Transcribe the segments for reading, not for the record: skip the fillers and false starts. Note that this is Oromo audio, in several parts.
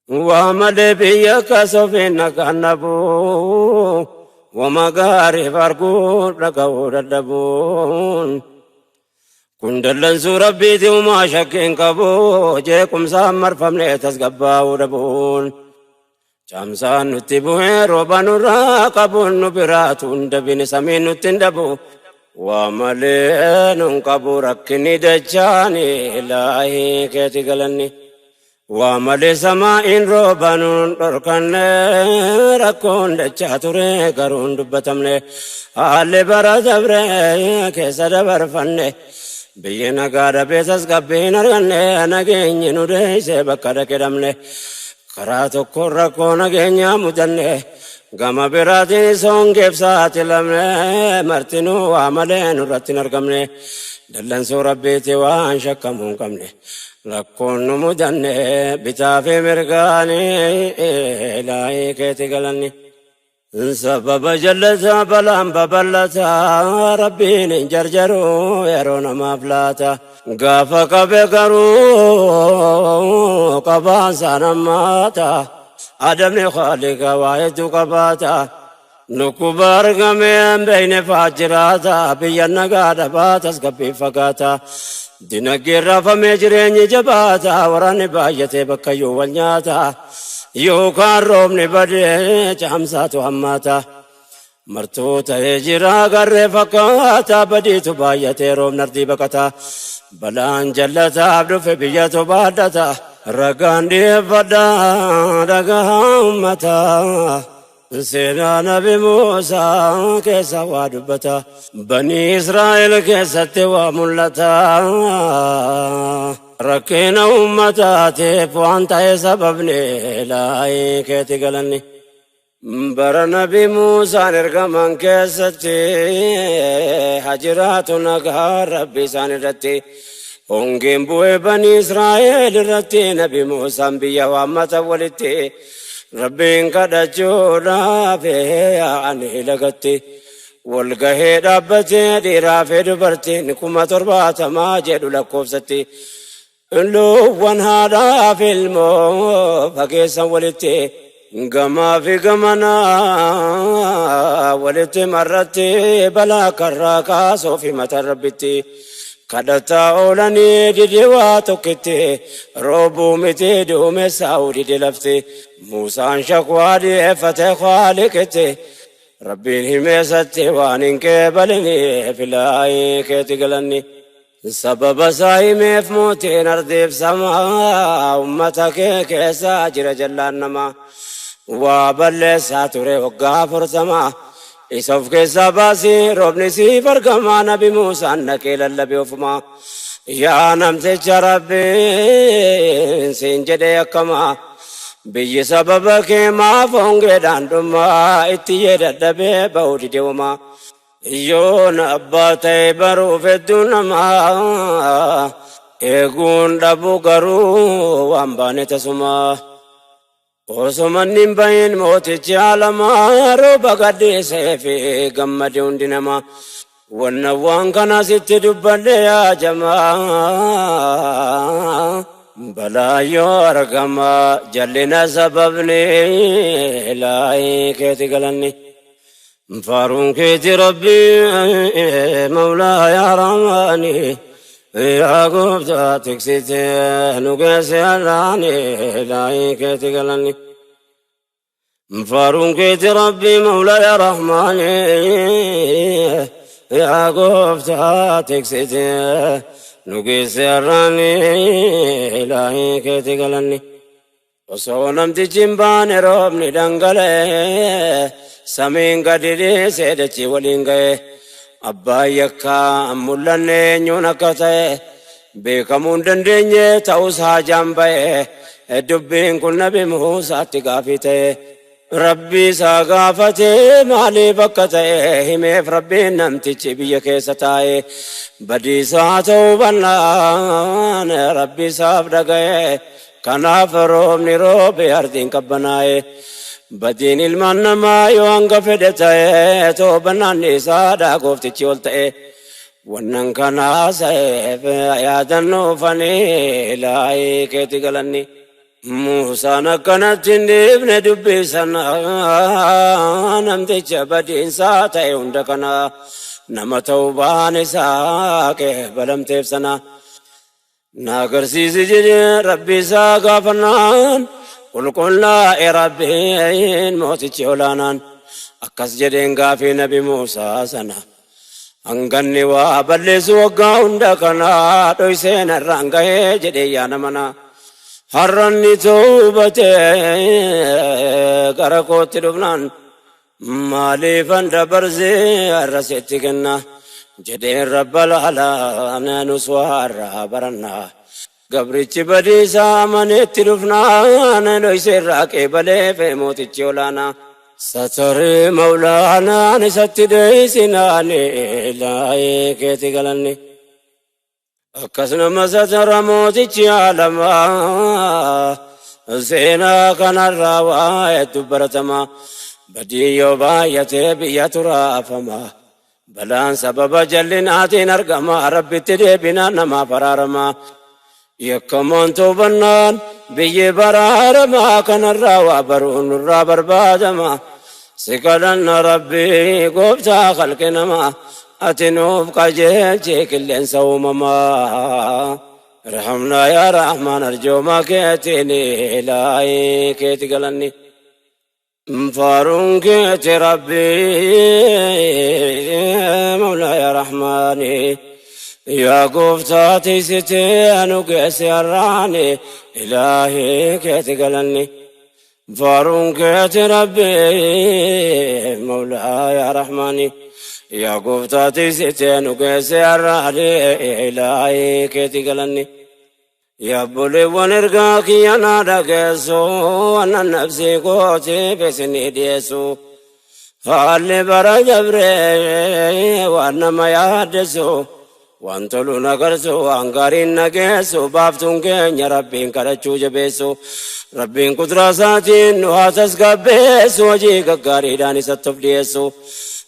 Waa malee biyya kasofiin nagaan dhabuu, wama gaariif arguun dhaga'uu dadhabuun. Kun dallansuu Rabbiiti umaa shakkiin qabu, jeequmsaan marfamne tasgabbaa'uu dhabuun. Caamsaan nutti bu'ee rooba nurraa qabuun nu biraatu hin dabine samiin nutti hin dhabu. Waa malee nun qabu rakkinni dachaani ilaahii keeti galanni. Waa malee samaa'iin rooba nun dhorkanne rakkoon dachaa ture garuu hin dubbatamne. Haalli bara dabre keessa dabarfanne biyyi nagaa dhabee tasgabbiin arganne nageenyi nu deeyse bakka dhaqe dhabne. Karaa tokkoon rakkoo nageenyaa mudanne gama biraatiin hongeef saaxilamne martinuu waa malee nurratti hin argamne dallansuu Rabbiiti waan shakkamuu hin qabne rakkoon nu mudanne bitaa fi mirgaanii ilaahii keeti galanni. Sababa jallataa balaan babal'ataa Rabbiin hin jarjaru yeroo namaaf laata. Gaafa qabe garuu qabaan isaa nammaata. Adabni Khaaliqa waa hedduu qabaata. Dhukkuba argamee hin beekne fa'aa jiraata. Biyya nagaa dhabaa tasgabbii fagaata. Dinagdeen raafamee jireenyi jabaata. Waraanni baay'atee bakkayyuu wal nyaata. Yookaan roobni badee caamsaatu hammaata. Martuu ta'ee jira garree fakkaata badiitu baay'atee roobni ardii baqata. Balaan jallataaf dhufe biyyatu baadhata. Ragaan dhiyeeffadha dhagahaa ummata. Seenaa Nabi Muusaa keessa waa dubbata. Banii Israa'el keessatti waa mul'ata. Rakkina ummataatiif waan ta'e sababni ilaahii keeti galanni. Bara Nabi Muusaan ergaman keessatti hajiraatu nagaa Rabbi isaan irratti. Hongeen bu'ee Banii Israa'el irratti Nabi Muusaan biyya waammata walitti. Rabbiin kadhachuudhaaf yaa'anii lagatti. Walgahee dhaabbatee dhiiraa fi dubartiin 70,000 jedhu lakkoofsatti. Loowwan haadhaa fi ilmoo fageessan walitti. Gamaa fi gamanaa walitti marratti balaa karraa kaasuu fi mataa Rabbitti. Kadhataa oolanii dide waa tokkitti roobuu miti duumessaa'uu dide lafti. Muusaan shakwaa dhiyeeffate Khaaliqitti. Rabbiin himeessatti waan hin qeebaliniif ilaahii keeti galanni. Sababa isaa himeef mootiin ardiif samaa ummata kee keessa jira jallaan namaa. Waa balleessaa ture waggaa 40 isa of keessaa baasii roobni siif argamaa Nabi Muusaan dhaqee lallabe ofumaa. Yaa namticha Rabbiin siin jedhee akkamaa biyyi sababa kee maaf hongeedhaan dhumaa itti yee dadhabee ba'uu dide homaa. Yoon abbaa ta'e baruuf hedduu namaa eeguun dhabu garuu waan baane tasumaa. Osoo manni hin bahin mootichi aalamaa rooba gadhiisee fi gammade hundi namaa. Wanna waan kana sitti dubbadhe yaa jamaa. Balaa yoo argama jallina sababni ilaahii keeti galanni. Faaruun keeti Rabbi Mawlaa yaa Rahmaani yaa gooftaa tiksite nu geesse har'aani ilaahii keeti galanni. Faaruun keeti Rabbi Mawlaa yaa Rahmaani yaa gooftaa tiksite nu geesse har'aani ilaahii keeti galanni. Osoo namtichi hin baane roobni dhangala'e samiin gadi dhiisee dachii waliin ga'e. Abbaan yakkaa hin mul'anne eenyuun akka ta'e beekamuu hin dandeenye ta'us haajaan ba'e. Dubbiin kun Nabi Muusaatti gaafii ta'e. Rabbi isaa gaafate maaliif akka ta'e himeef Rabbiin namtichi biyya keessa taa'e badiisaa ta'uu bannaan Rabbi isaaf dhaga'e. Kanaaf roobni roobe ardiin qabbanaa'e. Badiin ilmaan namaa yoo hanga fedhe ta'e toobannaan isaadha gooftichi ol ta'e. Wannan kana haasa'eef yaadannoo fanii ilaahii keeti galanni. Muusaan akkanatti hin dhiifne dubbii sana, namticha badiinsaa ta'e hunda kana, nama ta'uu isaa qeebalamteef sana. Na agarsiisi jedhee Rabbi isaa gaafannaan, qulqullaa'e Rabbiin mootichi olaanaan. Akkas jedheen gaafii Nabi Muusaa sana. Hanganni waa balleessu waggaa hunda kana dhoysee narraan gahee jedhee yaana mana. Har'anni toobatee gara kootti dhufnaan, maaliifan dabarsee har'a sitti kenna jedheen Rabbal alaa nus waa barannaa. Gabrichi badiisaa amaneetti dhufnaan, dhoysee irraa qeebaleef mootichi olaanaa. Sataree Mawlaanaan isatti dheeysinaan, ilaahee keeti galanni. Akkas nama satara mootichi aalamaa, seenaa kanarraa waa hedduu baratama. Badii yoo baay'atee biyya turaafama. Balaan sababa jallinaatiin argama, Rabbitti deebinaan namaaf araarama. Yakkamaan toobannaan biyyi baraarama, kanarraa waa baruun nurraa barbaadama. Si kadhanna Rabbii gooftaa khalqi namaa, ati nuuf qajeelchee qilleensa uumamaa. Irhamnaa yaa Rahmaan arjoomaa keetiin, ilaahii keeti galanni. Faaruun keeti Rabbii Mawlaa yaa Rahmaani. Yaa gooftaa tiisitee anu geesse har'aani, ilaahii keeti galanni. Faaruun keeti Rabbii Mawlaa yaa Rahmaani. Yaa gooftaa tiisitee anu geesse har'aani, ilaahii keeti galanni. Yaa obboleewwan, ergaa kiyya naa dhageessu, wannan nafsii kootiif isinii dhiyeessu. Haalli bara dabree waan nama yaaddessu, waan tolu nagarsu, waan gaariin nageessu, baaftuun keenya Rabbiin kadhachuu jabeessu. Rabbiin kuduraa isaatiin nu haa tasgabbeessu, hojii gaggaariidhaan isatti of dhiyeessu.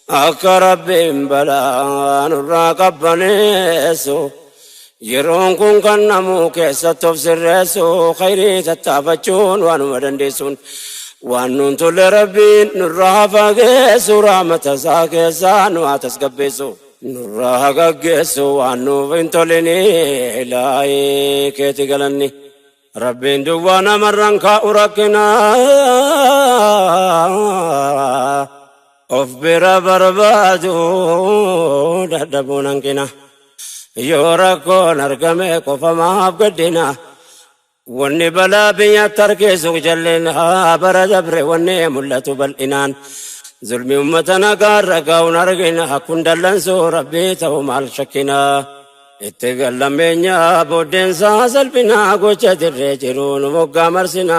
Akka Rabbiin balaa nurraa qabbaneessu. Yeroon kun kan namuu keessatti of sirreessu, khayrii tattaafachuun waanuma dandeessuun. Waan nuun tolle Rabbiin nurraa haa fageessu, rahmata isaa keessaa nu haa tasgabbeessu. Nurraa haa gaggeessu waan nuuf hin tolini, ilaahii keeti galanni. Rabbiin duwwaa namarraan kaa'u rakkina. Of bira barbaadu dadhabuun hanqina. Yoo rakkoon argame qofa maaf gaddina? Wanni balaa biyyatti harkisu jallina, bara dabre wanni mul'atu bal'inaan. Zulmi uummata nagaarra gaa'uun argina, kun dallansuu Rabbii ta'u maal shakkina? Itti gallameenya booddeensaa salphina, gocha dirree jiru nu moggaa marsina.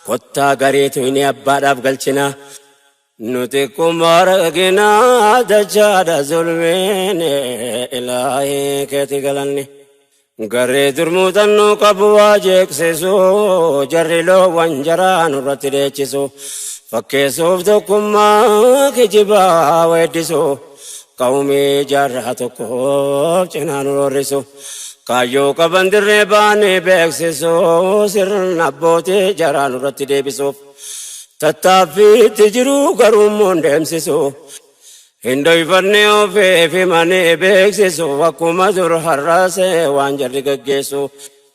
Kottaa gariitu inni abbaadhaaf galchina. Nuti kuma argina dachaadha zulmiin, ilaahii keeti galanni. Garee durmuutannoo qabu waa jeeqsisu, jarri loowwan jaraa nurratti dheechisu. Fakkeessuuf tokkummaa kijibaa weeddisu. Qawmii jaarraa tokkoof cinaa nu roorrisu. Kaayyoo qaban dirree baanii beeksisu, sirna abbootii jaraa nurratti deebisuuf. Tattaaffiitti jiru garuu immoo hin deemsisu. Hin dhoyfanne ofiif himanii beeksisu, akkuma dur har'aasee waan jarri gaggeessu.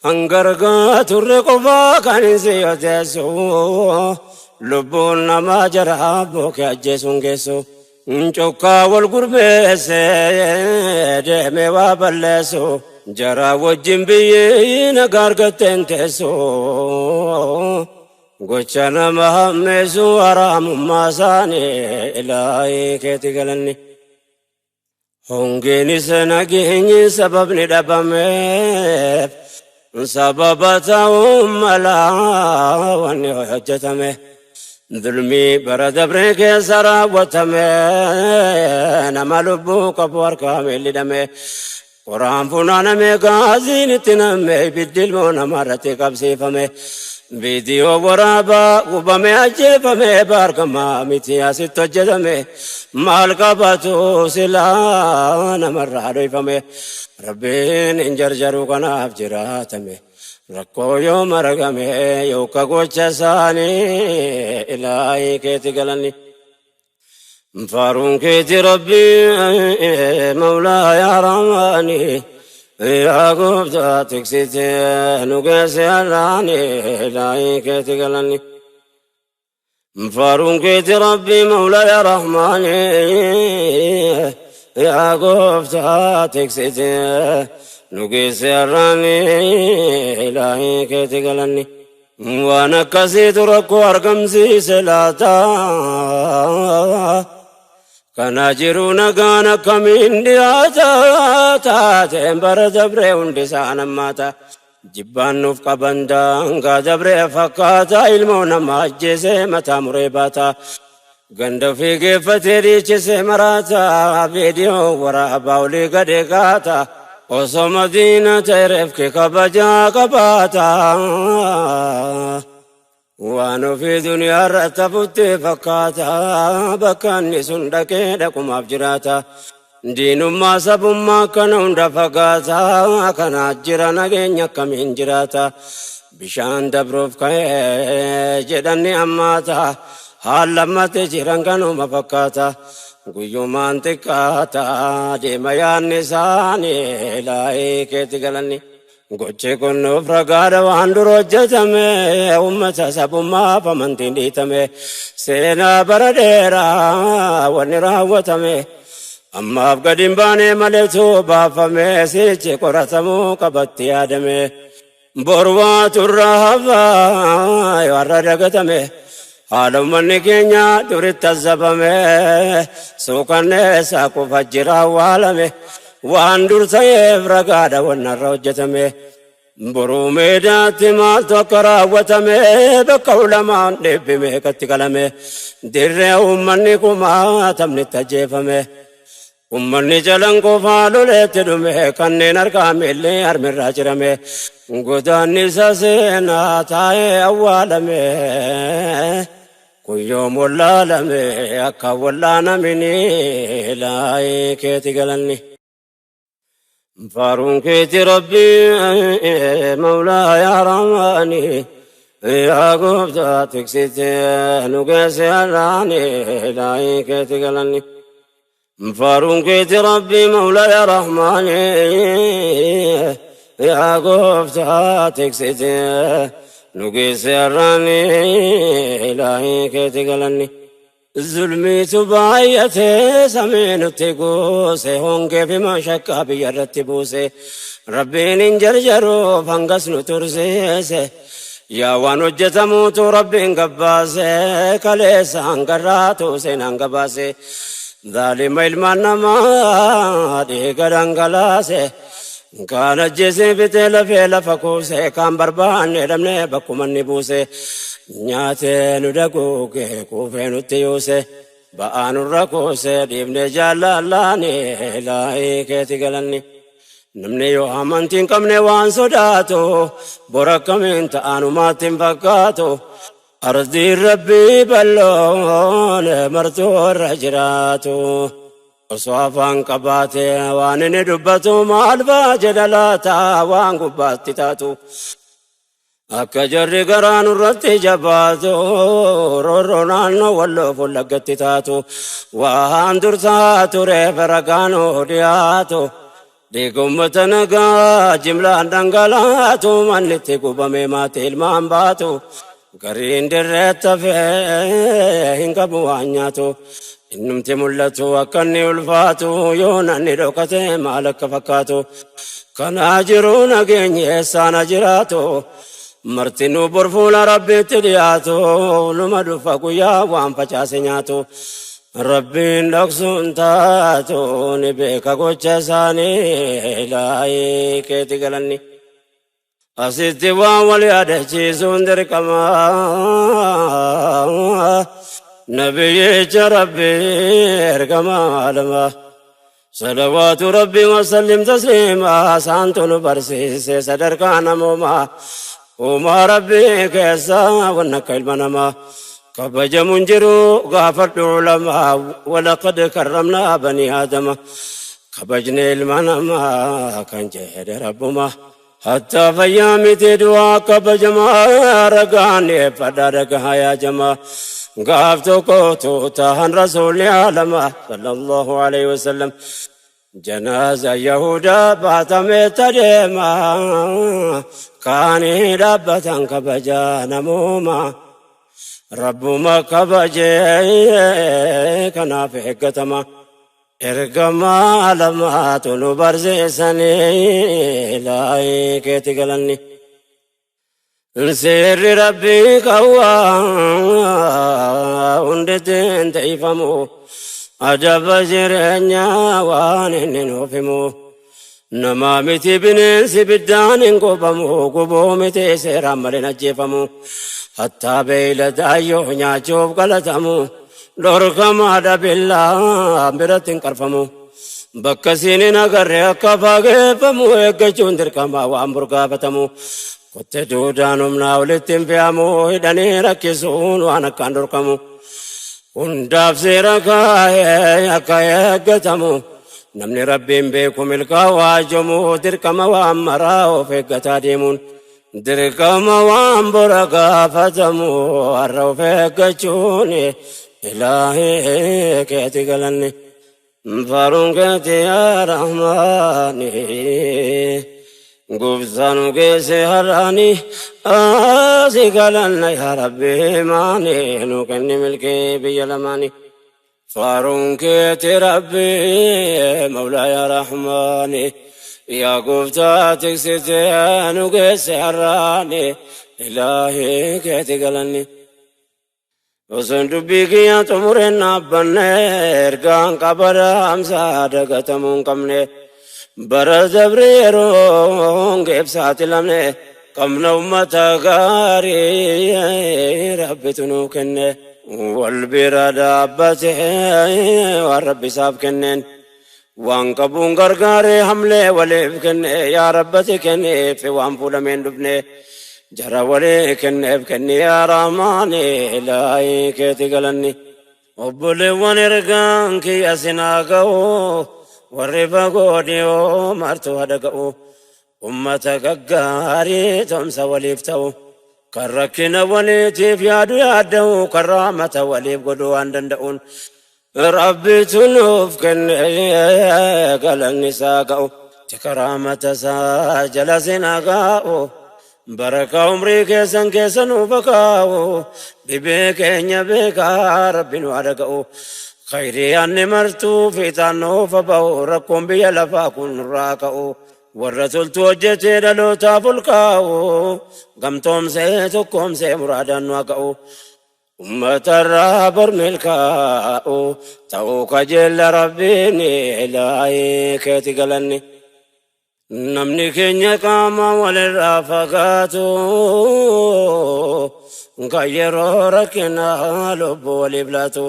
Hangargaa turre qofaa kan hin siyoteessu. Lubbuun namaa jara bookee ajjeesuun geessu. Cokkaa wal gurmeesse deemee waa balleessu. Jara wajjin biyyi nagaa argatteen teessu. Gocha nama hammeessu haraamummaa isaanii, ilaahii keeti galanni. Hongeenis nageenyi sababni dhabameef sababa ta'uu malaa wanni hojjetame. Zulmii bara dabree keessa raawwatame, nama lubbuu qabu harkaa miillidhame. Qoraan funaaname, gaaziin itti namme, ibiddi ilmoo namarratti qabsiifame. Viidiyoo waraabaa gubame, ajjeefame, baargamaa miti asitti hojjetame. Maal qabatu silaa namarraa dhoyfame? Rabbiin hin jarjaru, kanaaf jiraatame. Rakkoo yoo maragame yookaan gocha isaanii ilaahii keetti galanni. Faaruun keeti Rabbii Mawlaa yaa Rahmaani yaa gooftaa tiksitee nu geesse har'aani ilaahii keetti galanni. Faaruun keeti Rabbii Mawlaa yaa Rahmaani yaa gooftaa tiksitee nu geesse har'aani ilaahii keetti galanni. Waan akkasiitu rakkoo argamsiise laata. Kana jiru nagaan akkamiin dhiyaata taateen bara dabree hundi isaan hammaata. Jibbaan nuuf qaban daangaa dabree fakkaata ilmoo nama ajjeesee mataa muree baata. Ganda ofii geeffatee dhiichisee maraata viidiyoo waraabaa olii gadee kaata. Osoo madiina ta'e reefki kabajaa qabaata. Waan ofii duniyaa irratti hafutti fakkaata bakka inni sun dhaqee dhaqumaaf jiraata. Diinummaa sabummaa kana hunda fagaata kanaa jira nageenya akkamiin jiraata. Bishaan dabruuf ka'ee jedhanni hammaata haala ammatti jiran kanuma fakkaata. Guyyumaan xiqqaata deema yaadni isaanii ilaahii keetti galanni. Gochi kun nuuf ragaadha waan dura hojjetame uummata sabummaaf amantiin dhiitame seenaa bara dheeraa wanni raawwatame ammaaf gadi hin baane maleetu baafame sichi qoratamuu qabatti yaadame boru waatu irraa hafaa yoo har'a dagatame haala uummanni keenya duritti azzabame suukanneessaa kufa jira awwaalame waan dur ta'eef ragaadha wanna irra hojjetame. Boruu meedaatti maaltu akka raawwatame bakka ulamaan dhibbi meeqatti qalame dirree uummanni kumaatamni itti ajjeefame. Uummanni jalan qofaa loleetti dhume kanneen harkaa miillee harmirraa cirame godaanni isa seenaa taa'ee awwaalame. Kun yoom wallaalame akka wallaanamini ilaahii keeti galanni. Faaruun keeti Rabbii Mawlaa yaa Rahmaani yaa gooftaa tiksitee nu geesse har'aani ilaahii keeti galanni. Faaruun keeti Rabbii Mawlaa yaa Rahmaani yaa gooftaa tiksitee nu geesse har'aani ilaahii keeti galanni. Zulmiitu baay'atee samii nutti guuse hongee fi mashakkaa biyya irratti buuse Rabbiin hin jarjaruuf hangas nu tursiise yaa waan hojjetamuutu Rabbiin gabbaase kaleessa hangarraatu seenaan gabaase zaalima ilmaan namaa dhiiga dhangalaase kaan ajjeesee fixee lafee lafa kuuse kaan barbaanne dhabnee bakkuma inni buuse nyaatee nu daguuge kuufee nutti yuuse ba'aa nurra kuuse dhiibnee jaallallaani ilaahii keeti galanni. Namni yoo amantii hin qabne waan sodaatu bora akkamiin ta'anumaatti hin fakkaatu. Ardiin rabbii bal'oon martuu irra jiraatu. Osoo afaan qabaate waan inni dubbatu maal ba'a jedha laata waan gubbaatti taatu. Akka jarri garaa nurratti jabaatu roorroo naannoo walloo fullaggatti taatu waan dursaa tureef ragaan dhiyaatu. Dhiiga uummata nagaa jimlaan dhangalaatu manni itti gubame maatii ilmaan baatu. Gariin dirreetti hafee hin qabu waan nyaatu. Innumti mul'atu akka inni ulfaatu yoo namni dhokate maal akka fakkaatu. Kanaa jiru nageenyi eessaan jiraatu. Martinuu bor fuula Rabbiitti dhiyaatu numa dhufa guyyaa waan facaase nyaatu. Rabbiin dhoksuun taatu ni beeka gocha isaanii ilaahii keeti galanni. Asitti waan wal yaadachiisuun dirqama. Nabiyyicha Rabbii ergama alama. Salawaatu Rabbii wasallim tasliima saantu nu barsiise sadarkaa namoomaa. Uumaa Rabbii keessa wanna akka ilma namaa. Kabajamuun jiru gaafadhu ulamaa walaqad karramnaa banii aadama. Kabajne ilma namaa kan jedhe Rabbuma. Hattaa fayyaa miti du'aa kabajamaa ragaan dhiyeeffadhaa dhagahaa yaa jamaa. Gaaf tokko tuutahan rasuulli alama sallallahu alaihi wasallam. Janaaza Yahudaa baatamee tadeema kaanii dhaabbatan kabajaa namooma. Rabbuma kabajee kanaaf eeggatama. Ergamaa lamaatu nu barsiisanii ilaahii keetti galanni. Seerri Rabbii qawwaa hundittiin teeyfamu adaba jireenyaa waan inni nuuf himu. Namaa miti bineensi biddaan hin gubamu gubuu miti seeraan malee hin ajjeefamu. Hattaa beeyladaayyoo nyaachuuf galatamu dhorkamaadha billaa biratti hin qarfamu. Bakka siin hin agarre akka fageeffamu eeggachuun dirqama waan burgaafatamu. Kotte duudaan humnaa olitti hin fe'amu hidhanii rakkisuun waan akkaan dhorkamu. Hundaaf seera kaa'ee akka eeggatamu. Namni Rabbiin beeku milkaa'u haajomu dirqama waan maraa of eeggataa deemuun. Dirqama waan bora gaafatamu har'a of eeggachuun ilaahii keeti galanni. Faaruun keeti yaa Rahmaani. Gooftaan geesse har'aani asi galanna yaa Rabbi maani nu kenni milkii biyya lamaani. Faaruun keeti Rabbi Mawlaa yaa Rahmaani yaa gooftaa tiksitee nu geesse har'aani ilaahii keeti galanni. Osoon dubbii kiyya xumureen dhaabbanne ergaan qaba dhaamsaa dagatamuu hin qabne. Bara dabre yeroon geef saaxilamne qabna ummata gaarii Rabbitu nuu kenne. Wal bira dhaabbate waan Rabbi isaaf kenneen. Waan qabuun gargaaree hamlee waliif kenne yaa Rabbati kenniif waan fuudhameen dhufne. Jara walii kenneef kenni yaa Rahmaani ilaahii keeti galanni. Obboleewwan ergaan kiyya sinaa ga'u warri fagoo dhiyoo martuu haa dhaga'u. Ummata gaggaarii tumsa waliif ta'u. Kan rakkina waliitiif yaadu yaadda'u kan rahmata waliif godhu waan danda'uun. Rabbitu nuuf kenne galanni isaa ga'u. Tika rahmata isaa jala sinaa ga'u. Barakaa umrii keessan keessa nuuf kaa'u. Dhibee keenya beekaa Rabbi nu haa dhaga'u. Khayrii anni martuu fiixaan nuuf ba'u rakkoon biyya lafaa kun nurraa ka'u. Warra toltuu hojjetee dhalootaaf ol kaa'u. Gamtoomsee tokkoomsee muraadaan nu haa ga'u. Uummatarraa bor milkaa'u ta'uu kajeella Rabbiin ilaahii keeti galanni. Namni keenya qaama walirraa fagaatu kan yeroo rakkinaa lubbuu waliif laatu.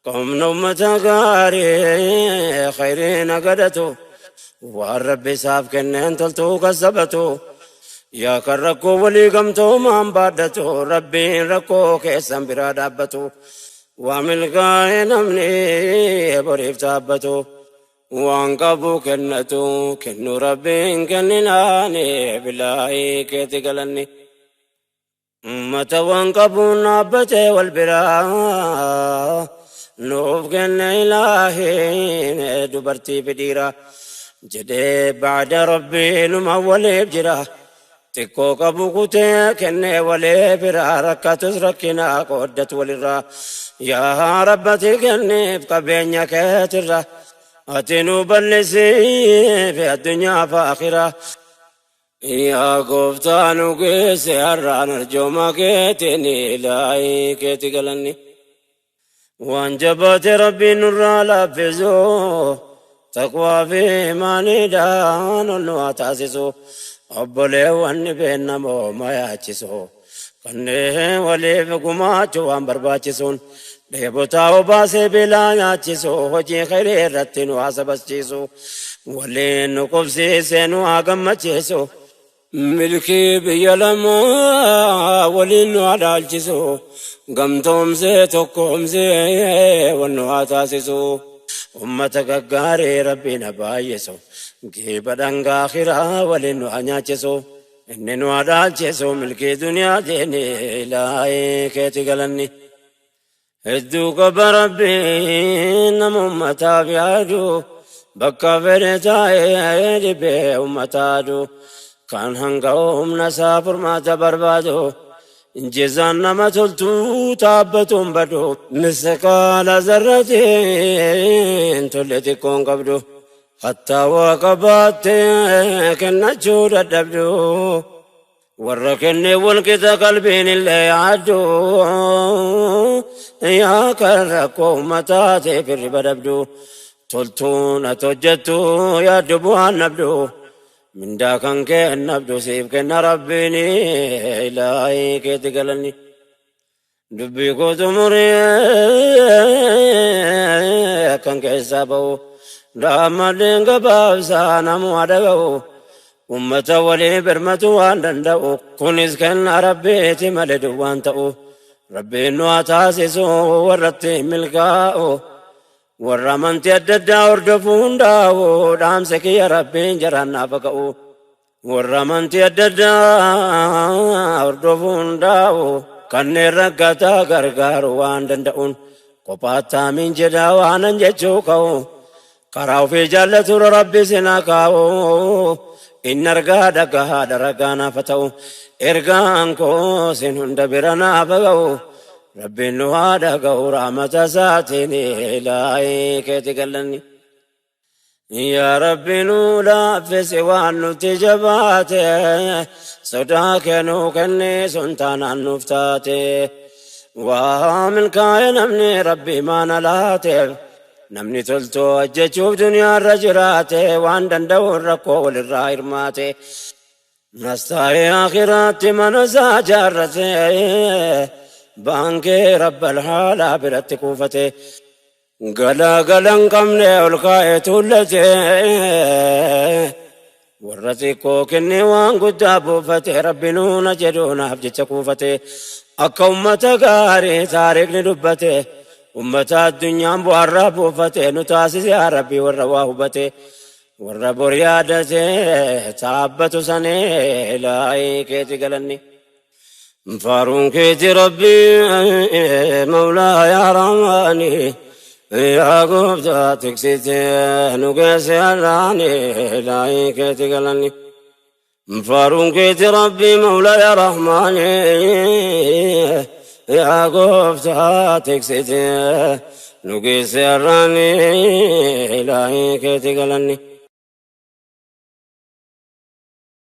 Qabna uummata gaarii khayriin agadatu waan Rabbi isaaf kenneen toltuu kassabatu. Yaa kan rakkoo walii gamtoomaan baadhatu Rabbiin rakkoo keessan biraa dhaabbatu. Waa milkaa'e namni boriif dhaabbatu. Waan qabu kennatu kennu Rabbiin kenninaani bilaahii keeti galanni. Uummata waan qabuun dhaabbatee wal biraa nuuf kenne ilaahiin dubartii fi dhiira jedhee ba'da Rabbii numa waliif jira. Xiqqoo qabu kutee kennee walii biraa rakkatus rakkina qooddatu walirraa. Yaa Rabbati kenniif qabeenya keetirra ati nu bal'isiif addunyaa fi akhiraa. Yaa gooftaa nu geesse har'aan arjooma keetiin ilaahii keeti galanni. Waan jabaate Rabbiin nurraa laaffisu taqwaa fi imaaniidhaan ol nu haa taasisu. Obboleewwan dhibeen namooma yaachisu. Kanneen waliif gumaachuu waan barbaachisuun dheebotaa obaasee beelaa nyaachisu hojii khayrii irratti nu haa sabachiisu. Waliin nu qubsiisee nu haa gammachiisu. Milkii biyya lamaa waliin nu haa dhaalchisu. Gamtoomsee tokkoomsee wal nu haa taasisu. Ummata gaggaarii Rabbiin haa baay'isu. Geeba dhangaa kiraa waliin nu haa nyaachisu. Inni nu haa dhaalchisu milkii duniyaa deeni ilaahii keeti galanni. Hedduu qaba Rabbiin nama ummataaf yaadu bakka fedhe taa'ee dhibee ummataadu kan hanga humna isaa furmaata barbaadu jezaan nama toltuu taabbatuun badu misqaala zarratiin tolle xiqqoon qabdu hattaa waa qabaattee kennachuu dadhabdu. Warra kennee wal qixa qalbiin illee yaaddu yaa kan rakkoo uummataa ta'eef hirriba dhabdu toltuun ati hojjettu yaaddu bu'aan dhabdu mindaa kan kee nabdu siif kenna Rabbiin ilaahii keeti galanni. Dubbii koo xumuree akkan keessaa ba'u daammadeen gabaabsaa namuu dhaga'u. Ummata walii birmatu waan danda'u kunis kenna Rabbiiti malee duwwaan ta'u Rabbiin nu haa taasisu warratti milkaa'u warra amantii adda addaa hordofuu hundaa'u dhaamsa kiyya Rabbiin jaraan naaf ka'u warra amantii adda addaa hordofuu hundaa'u kanneen rakkataa gargaaru waan danda'uun kophaattaa min jedhaa waanan jechuu ka'u karaa ofii jaallatu Rabbi sinaa kaa'u. Inni argaa dhagahaadha ragaa naaf ta'u ergaan koo sin hunda bira naaf ga'u Rabbiin nu haa dhaga'u rahmata isaatiin ilaahii keeti galanni. Yaa Rabbi nu laaffisi waan nutti jabaate sodaa kee nuu kenni sun taanaan nuuf taate waa milkaa'e namni Rabbi maana laateef namni toltoo hojjechuuf duniyaarra jiraate waan danda'uun rakkoo walirraa hirmaate. Nastaa'ee akhiraatti mana isaa jaarrate baankee rabbal haalaa biratti kuufate galaa galan qabne ol kaa'ee tuullate warra xiqqoo kennee waan guddaa buufate Rabbi nuuna jedhu naaf jecha kuufate akka ummata gaarii taariikni dubbate. Ummata addunyaan bu'aarraa buufate nu taasise yaa Rabbi warra waa hubate warra bor yaadate taabbatu sanee ilaahii keeti galanni. Faaruun keeti Rabbi mawlaa yaa Rahmaani yaa gooftaa tiksite nu geesse har'aani ilaahii keeti galanni. Faaruun keeti Rabbi mawlaa yaa Rahmaani yaa gooftaa tiksite nu geesse har'aani ilaahii keeti galanni.